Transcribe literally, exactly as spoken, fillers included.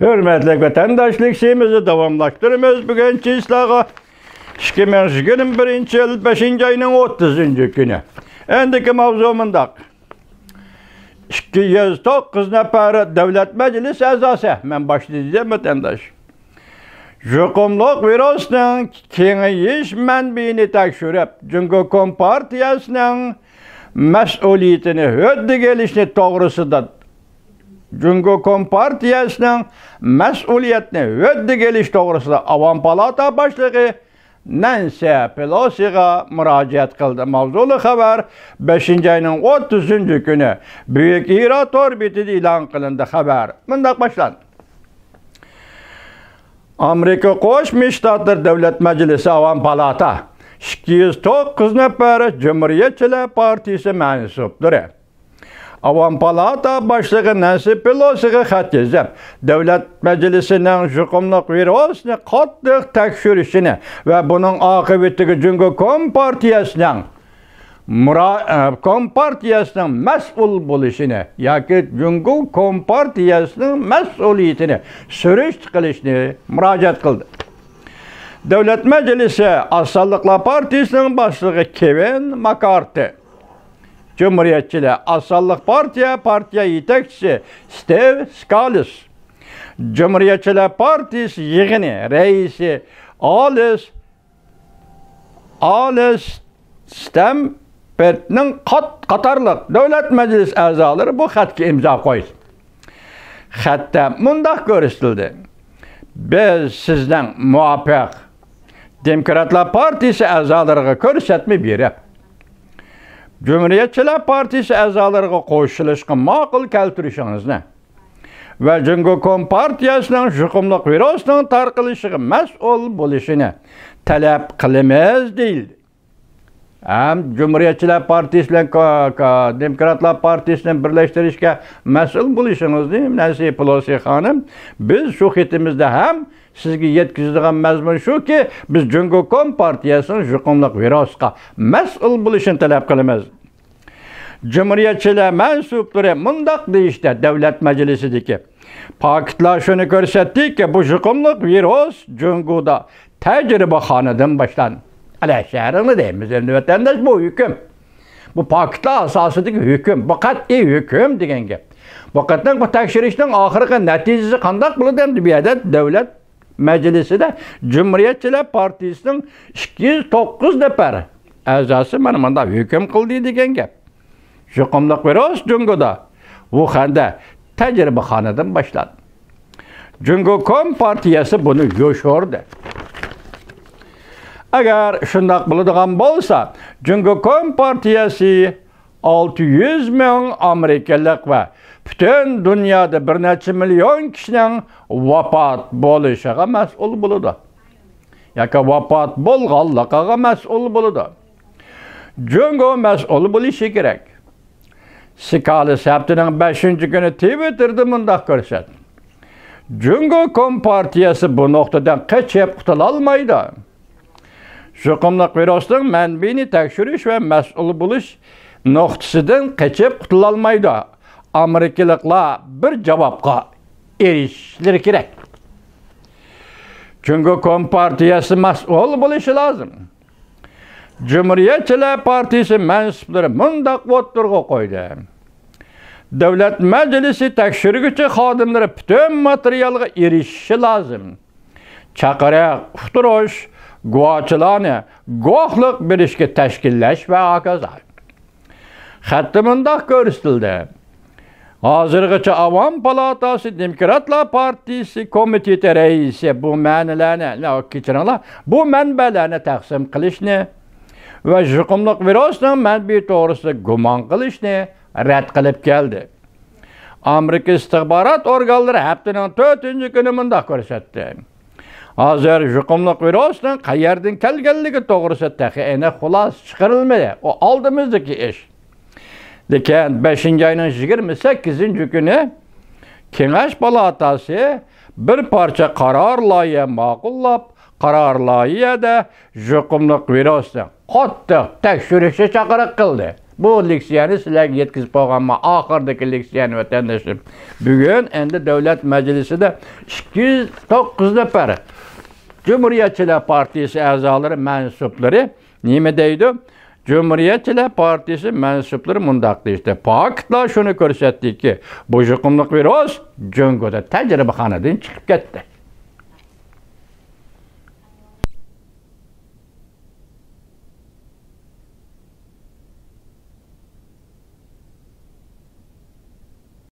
ھۆرمەتلىك ۋەتەنداشلىق سىيىمىزنى داۋاملاشتۇرىمىز. بۈگۈن چىسلاغا ئىككى مىڭ يىگىرمە بىرىنچى يىل بەشىنچى ئاينىڭ ئوتتۇزىنچى كۈنى. ئەندىكى ماۋزۇ مۇنداق. ئىككى يۈز توققۇز نەپەر دۆلەت مەجلىسى ئەزاسى، مەن باشتا دېدىم، ۋەتەنداش، يۇقۇملۇق ۋىرۇسنىڭ كېڭىيىش مەنبىيىنى تەكشۈرۈپ، جۇڭگو كومپارتىيەسىنىڭ مەسئۇلىيىتىنى ھۆددىگە ئېلىشنى توغرىسىدا، جۇڭگو كومپارتىيەسىنىڭ مەسئۇلىيەتنى ھۆددىگە ئېلىش توغرىسىدا ئاۋام پالاتا باشلىقى نەنسى پېلوسىغا مۇراجىئەت قىلدى. ماۋزۇلۇق خەۋەر بەشىنچى ئاينىڭ ئوتتۇزىنچى كۈنى بۈيۈك ئىرا تور بېتىدە ئېلان قىلىندى. خەۋەر مۇنداق باشلاندى. ئامېرىكا قوشما شتاتلىرى دۆلەت مەجلىسى ئاۋام پالاتا ئىككى يۈز توققۇز نەپەر جۇمھۇرىيەتچىلەر پارتىيىسى مەنسۇپلىرى ئاۋام پالاتا باشلىقى نەنسى پېلوسىغا خەت يېزىپ، دۆلەت مەجلىسىنىڭ يۇقۇملۇق ۋىرۇسنى قاتتىق تەكشۈرۈشىنى ۋە بۇنىڭ ئاقىۋىتىگە جۇڭگو كومپارتىيەسىنىڭ مۇرا-، ئە، كومپارتىيەسىنىڭ مەسئۇل بولۇشىنى ياكى جۇڭگو كومپارتىيەسىنىڭ مەسئۇلىيىتىنى سۈرۈشتە قىلىشنى مۇراجىئەت قىلدى. دۆلەت مەجلىسى ئاز سانلىقلار پارتىيىسىنىڭ باشلىقى كېۋىن ماكارتى، جۇمھۇرىيەتچىلەر ئاز سانلىق پارتىيە، پارتىيە يېتەكچىسى ستېۋ سكالىس، جۇمھۇرىيەتچىلەر پارتىيىسى يىغىنى رەئىسى ئالىس، ئالىس ستەمپېرتنىڭ قات-، قاتارلىق دۆلەت مەجلىسى ئەزالىرى بۇ خەتكە ئىمزا قويدى. خەتتە مۇنداق كۆرسىتىلدى: «بىز سىزنىڭ مۇۋاپىق دېموكراتلار پارتىيىسى ئەزالىرىغا كۆرسەتمە بېرىپ، جۇمھۇرىيەتچىلەر پارتىيىسى ئەزالىرىغا قوشۇلۇشقا ماقۇل كەلتۈرۈشىڭىزنى ۋە جۇڭگو كومپارتىيەسىنىڭ يۇقۇملۇق ۋىرۇسنىڭ تارقىلىشىغا مەسئۇل بولۇشىنى تەلەپ قىلىمىز» دېيىلدى. ھەم جۇمھۇرىيەتچىلەر پارتىيىسى بىلەن كا-، كا-، دېموكراتلار پارتىيىسىنى بىرلەشتۈرۈشكە مەسئۇل بولۇشىڭىزنى، نەنسى پېلوسى خانىم، بىز شۇ خېتىمىزدە ھەم سىزگە يەتكۈزىدىغان مەزمۇن شۇكى، بىز جۇڭگو كومپارتىيەسىنىڭ يۇقۇملۇق ۋىرۇسقا مەسئۇل بولۇشىنى تەلەپ قىلىمىز. جۇمھۇرىيەتچىلەر مەنسۇپلىرى مۇنداق دېيىشتە، دۆلەت مەجلىسىدىكى پاكىتلار شۇنى كۆرسەتتىكى، بۇ يۇقۇملۇق ۋىرۇس جۇڭگودا تەجرىبىخانىدىن باشلاندى. ئەلە شەھىرىڭنى دەيمىز ئەمدى ۋەتەنداش، بۇ ھۆكۈم. بۇ پاكىتلار ئاساسىدىكى ھۆكۈم. بۇ قەتئىي ھۆكۈم دېگەن گەپ. بۇ قېتىمقى تەكشۈرۈشنىڭ ئاخىرقى نەتىجىسى قانداق بولىدۇ ئەمدى بۇ يەردە؟ دۆلەت مەجلىسىدە جۇمھۇرىيەتچىلەر پارتىيىسىنىڭ ئىككى يۈز توققۇز نەپەر ئەزاسى مانا مۇنداق ھۆكۈم قىلدى دېگەن گەپ. يۇقۇملۇق ۋىرۇس جۇڭگودا، ۋۇخەندە تەجرىبىخانىدىن باشلاندى. جۇڭگو كومپارتىيەسى بۇنى يوشۇردى. ئەگەر شۇنداق بولىدىغان بولسا، جۇڭگو كومپارتىيەسى ئالتە يۈز مىڭ ئامېرىكىلىق ۋە پۈتۈن دۇنيادا بىر نەچچە مىليون كىشىنىڭ ۋاپات بولۇشىغا مەسئۇل بولىدۇ. ياكى ۋاپات بولغانلىقىغا مەسئۇل بولىدۇ. جۇڭگو مەسئۇل بولۇشى كېرەك. سكالىس ھەپتىنىڭ بەشىنچى كۈنى تىۋىتتېردا مۇنداق كۆرسەتتى: «جۇڭگو كومپارتىيەسى بۇ نۇقتىدىن قېچىپ قۇتۇلالمايدۇ. يۇقۇملۇق ۋىرۇسنىڭ مەنبىيىنى تەكشۈرۈش ۋە مەسئۇل بولۇش نۇقتىسىدىن قېچىپ قۇتۇلالمايدۇ. ئامېرىكىلىقلار بىر جاۋابقا ئېرىشىشلىرى كېرەك. جۇڭگو كومپارتىيەسى مەسئۇل بولۇشى لازىم.» جۇمھۇرىيەتچىلەر پارتىيىسى مەنسۇپلىرى مۇنداق ئوتتۇرىغا قويدى: «دۆلەت مەجلىسى تەكشۈرگۈچى خادىملىرى پۈتۈن ماتېرىيالغا ئېرىشىشى لازىم. چاقىرىق، ئۇقتۇرۇش، گۇۋاھچىلارنى گۇۋاھلىق بېرىشكە تەشكىللەش ۋە ھاكازا.» خەتتە مۇنداق كۆرسىتىلدى: «ھازىرغىچە ئاۋام پالاتاسى دېموكراتلار پارتىيىسى كومىتېتى رەئىسى بۇ مەنىلەرنى، نە، كەچۈرۈڭلار، بۇ مەنبەلەرنى تەقسىم قىلىشنى ۋە يۇقۇملۇق ۋىرۇسنىڭ مەنبىيى توغرىسىدا گۇمان قىلىشنى رەت قىلىپ كەلدى.» ئامېرىكا ئىستىخبارات ئورگانلىرى ھەپتىنىڭ تۆتىنچى كۈنى مۇنداق كۆرسەتتى: «ھازىر يۇقۇملۇق ۋىرۇسنىڭ قەيەردىن كەلگەنلىكى توغرىسىدا تېخى ئېنىق خۇلاسە چىقىرىلمىدى. ئۇ ئالدىمىزدىكى ئىش. لېكىن بەشىنچى ئاينىڭ يىگىرمە سەككىزىنچى كۈنى كېڭەش پالاتاسى بىر پارچە قارار لايىھە ماقۇللاپ، قارار لايىھەدە يۇقۇملۇق ۋىرۇسنى قاتتىق تەكشۈرۈشنى چاقىرىق قىلدى.» بۇ لېكسىيەنى سىلەرگە يەتكۈزۈپ قويغانمەن، ئاخىرىدىكى لېكسىيەنى، ۋەتەنداشلىرىم. بۈگۈن ئەندى دۆلەت مەجلىسىدە ئىككى يۈز توققۇز نەپەر جۇمھۇرىيەتچىلەر پارتىيىسى ئەزالىرى، مەنسۇپلىرى نېمە دەيدۇ؟ جۇمھۇرىيەتچىلەر پارتىيىسى مەنسۇپلىرى مۇنداق دېيىشتى: پاكىتلار شۇنى كۆرسەتتىكى، بۇ يۇقۇملۇق ۋىرۇس جۇڭگودا تەجرىبىخانىدىن چىقىپ كەتتى.